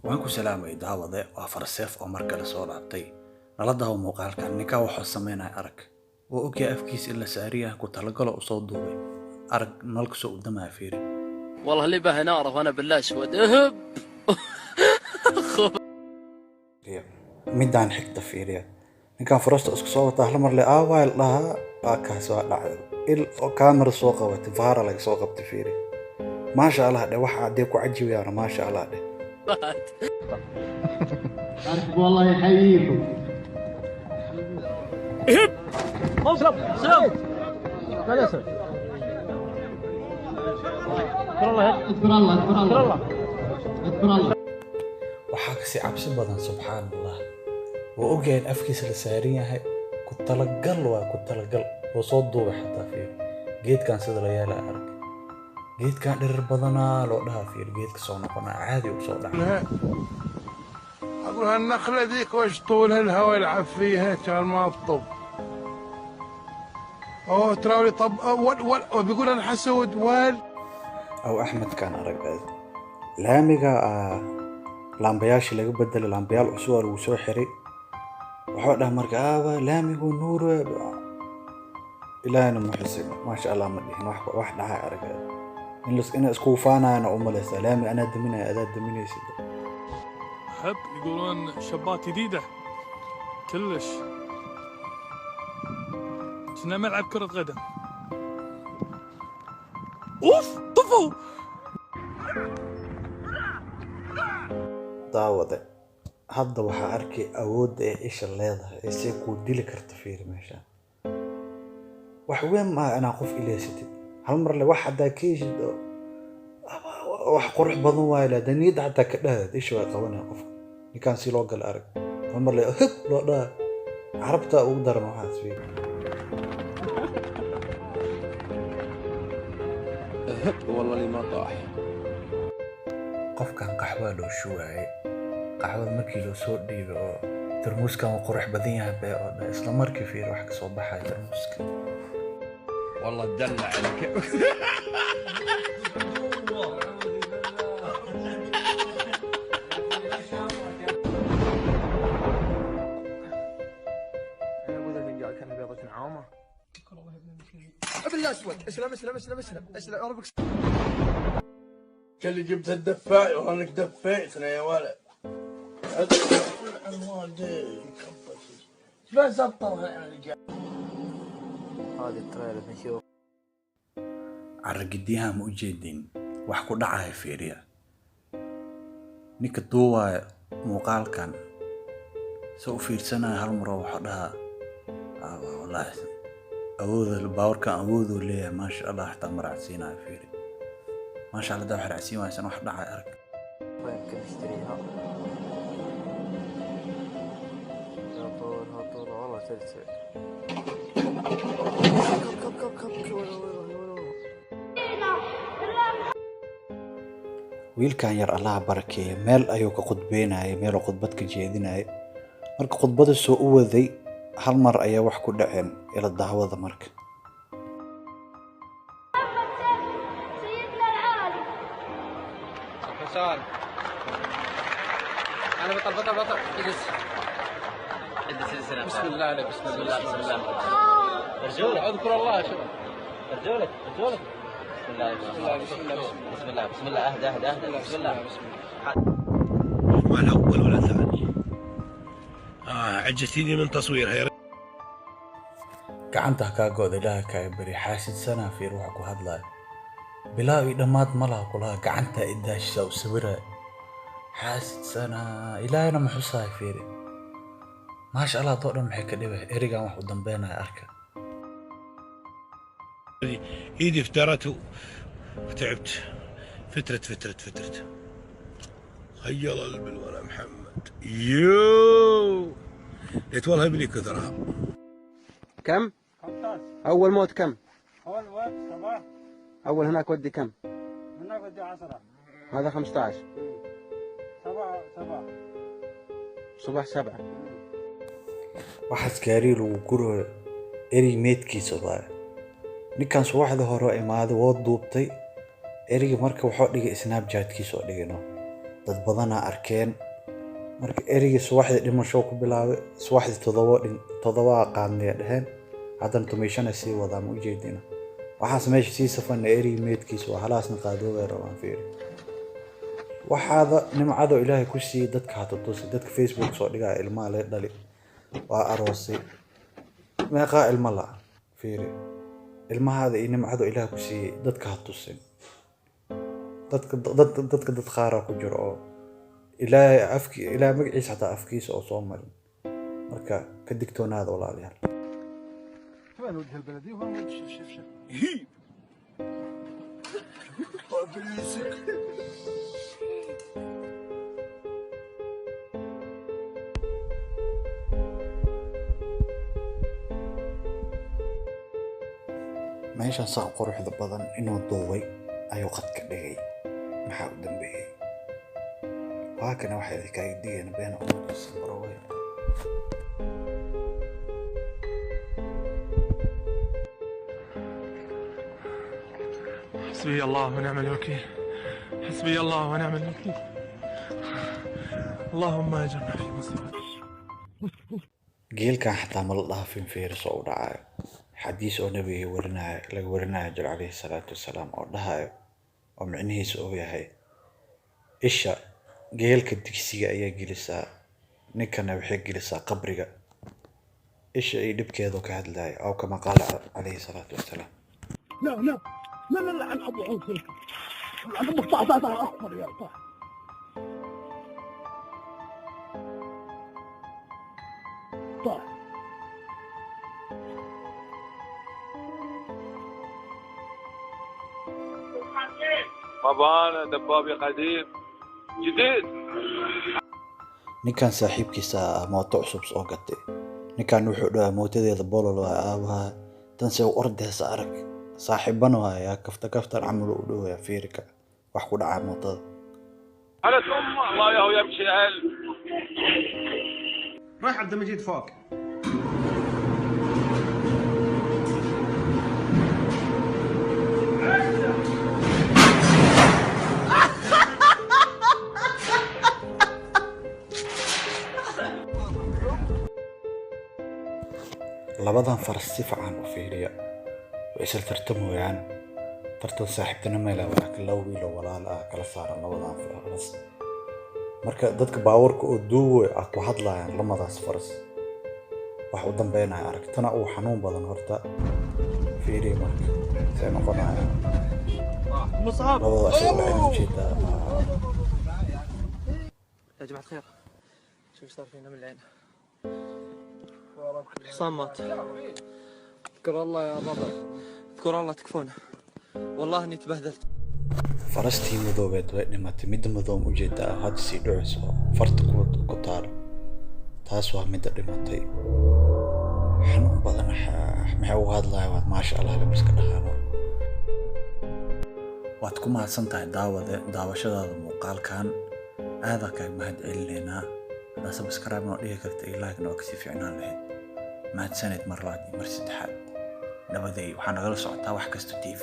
Waan ku salaamay daawade, waa Farseef oo mar kale soo laabtay. Nala daawo muuqaalkan, ninkaa wuxuu sameynaya arag. Wuu ogyahay afkiisa in la saariyaha ku talagalo u soo duubay. Arag nalka soo u damaya, fiiri. والله اللي به ناره وانا بالله اسود اهب. Fiiriya. Midaan xigta fiiriya. Ninkan furasta isku soo wataa, hal mar le aawaa la dhahaa, waa kaas, waa dhacday. Il oo kaamera soo qabatay, vaara laga soo qabtay, fiiri. Maasha Allah dheh, waxa haddee ku cajibayaan, maasha Allah dheh. أرحب والله يحييكم. سلام سلام. اذكر الله، اذكر الله، اذكر الله. Waxaa kasii cabsi badan, subxaan Allah, wuu ogyahay in afkiisa la saaran yahay, ku talagal waa ku talagal, wuu soo duubay xataa. Fiir geedkan sida la yeelaya, arag geedkan dhirir badanaa loo dhahaa. Fiir geedka soo noqonaa, caadi u soo dhaca. اقول هالنخله ذيك وش طولها، الهواء يلعب فيها كان ما تطب. اوه تراولي طب ول ول وبيقول انا حسود ول. Aw Axmedkan arag, laamiga laambayaashii laga bedelay, laambayaal cusub aa lagu soo xiray. Wuxuu dhaha marka aaba laamigu nuur, Ilaahina ma xusin, maasha Allah ma dhihin. Wax dhacay arag, in inay iskugu faanayana u malaysaa, laami anaa daminaya, adaa daminaysid. حب يقولون شبات جديدة كلش، كنا ملعب كرة قدم. اوف، طفوا. Daawade, hadda waxaa arkay awoodda ee isha leedahay ee see kuu dili karta. Fiiri meeshaan, wax weyn maaha inaa qof ilaysatid hal mar le, wax haddaa ka heshid oo wax qurux badan waayo le, haddaa niyadda xataa ka dhahdaad, isha way qabanaya qofka. Ninkaan si loo gala arag, hal mar le hub loo dhaha. Carabta ugu daran waxaas, fiiri. والله اللي ما طاح. Qofkan qaxwaa loo shubaayay. Qaxwada markii loo soo dhiibay oo tarmuuskan wuu qurux badan yahay bee oo dhan, isla markii fiir wax kasoo baxaya tarmuuska. والله تدلع عليك. بالله اسود، اسلم اسلم اسلم اسلم اسلم ربك. اللي جبت الدفاع، والله انك دفيتنا يا ولد. عن والديك ما زبطها يعني. هذه التريلر نشوف. Carragidyaha ma u jeedin wax ku dhacaya? Fiiriya ninka duuwaaya muuqaalkan se u fiirsanaya, hal maro wuxuu dhahaa, "Ah, wallaahi awooda baawarkan awooduu leeyahay, maasha Allah." Xataa ma raacsiinayo, fiiri, maasha Allah. Daa wax raacsiin waaysan, wax dhacaya arag. يمكن نشتريها يا طول طول، والله تلسع كب كب كب كب ولا ولا ولا. Wiilkan yar Allaha barakeeye, meel ayuu ka khudbeynayay, meeluu khudbad ka jeedinayay. Marka khudbada soo u waday, hal mar ayaa wax ku dhaceen. Ila daawada marka. سيدنا العالي. حسام، انا بطل بطل بطل، اجلس اجلس اجلس. بسم الله عليك، بسم الله، بسم الله. رجولك، اذكر الله يا شباب، رجولك رجولك. بسم الله، بسم الله، بسم الله، بسم الله، بسم الله. اهدى اهدى اهدى، بسم الله، بسم الله. ما الاول ولا ثاني عجزتيني من تصويرها يا Gacanta ha kaa go'da, Ilaaha kaa bari, xaasidsanaa. Fiir waxa ku hadlaya, bilaa iyo dhammaad ma laha kulaha, gacanta idaashisa u sawiraya, xaasidsanaa. Ilaahayna ma xusaayo? Fiiri, maasha Allah doo dhan maxay ka dhibay? Erigan wax u dambeynaya arka. ايدي افترت وتعبت، فترت فترت فترت. خيل البلوى محمد، يو ليت والله بلي كثرها. كم؟ اول موت كم؟ اول وقت صباح. اول هناك ودي كم؟ هناك بدي 10. هذا 15. صباح صباح. صباح 7. Waxaas gaariga lagu gurayo eri meedkiisa waaye. Ninkan subaxda hore imaaday, woo duubtay erigi. Marka wuxuu dhigay Snapchatkiisa oo dhigay, no. Dad badanaa arkeen. Marka erigii subaxdii dhimasho ku bilaabay, subaxdii 7 qaadnay dheheen, haddana 15 sii wadaa, ma ujeedina. Waxaas meesha sii safana erigii meedkiisa waa halaasna qaadooday rabaan fiiri. Waxaada nimcado Ilaahay ku siiyey dadka ha tutusi. Dadka Facebook soo dhigaya ilmaha lee dhali waa aroosay, meeqaa ilmo la fiiri. Ilmahaada iyo nimcado Ilaahay ku siiyey dadka ha tusin. Dadka dadka dad qaaraa ku jiro oo Ilaahay afki, Ilaahay magaciisa xataa afkiisa oo soo marin. Marka ka digtoonaada walaalayaal. كمان وجه البلدية وهو شوف شوف شوف Meeshan sac quruxda badan inuu duubay ayuu qadka dhigay. Maxaa u dambeeyey? Waa kana waxay idinkaga digayna been umadaysan barawey. حسبي الله ونعم الوكيل، حسبي الله ونعم الوكيل، اللهم اجرنا في مصيبتنا. Geelkan xataa ma la dhaafin fiiris oo u dhacayo. Xadiis oo nabiga warinayo, laga warinayo jir calayhi salaatu wasalaam oo dhahayo oo micnihiisa uu yahay isha geelka digsiga ayaa gelisaa, ninkana waxay gelisaa qabriga. Isha iyo dhibkeedu ka hadlayo aw kama qaala calayhi salaatu wasalaam. لا لا لا لا لا، عن ابو عنصر عن امك. طاح طاح طاح اكبر يا طاح طاح. طبعا دبابي قديم جديد. Ninkan saaxiibkiisa ah mooto cusub soo gatay. Ninkan wuxuu dhahaa mootadeeda bolol waa aabaha, tan se u ordaysa arag. Saaxiibana waa kafta kaftan camal u dhowaya fiirika wax ku dhacaa mootada. على ثم الله يا هو يمشي اهل. راح عبد المجيد فوق. Labadan faras si fiican u fiiriya, way isla tartamayaan. Tartan saaxiibtinimo leh, laakiin laba wiil oo walaal ah kala saaran labadan faras. Marka dadka baawarka oo duuboy ah ku hadlayaan lamadaas faras wax u dambeynaya arag. Tana uu xanuun badan horta fiiriya. Marka see noqonaya labada isaga waxay ujeedaa. يا جماعة الخير، شوف ايش صار فينا من العين. الحصان مات. اذكر الله يا ربع، اذكر الله تكفون، والله اني تبهدلت. Farastii madoobeed way dhimatay. Midda madoob ujeedaa hadda sii dhacayso farta ku taalo, taas waa midda dhimatay. Xanuun badan. Maxay uga hadlaya? Waad maasha Allah lama iska dhahaano. Waad ku mahadsan tahay daawade daawashadaada muuqaalkan, aadaa kaaga mahad celinaynaa. Haddaa subscribe noo dhigi karta iyo like noo kasii fiicnaan lahayd. Mahadsanid mar labaad iyo mar saddexaad. Nabaday, waxaa nagala socotaa Wax Kasta TV.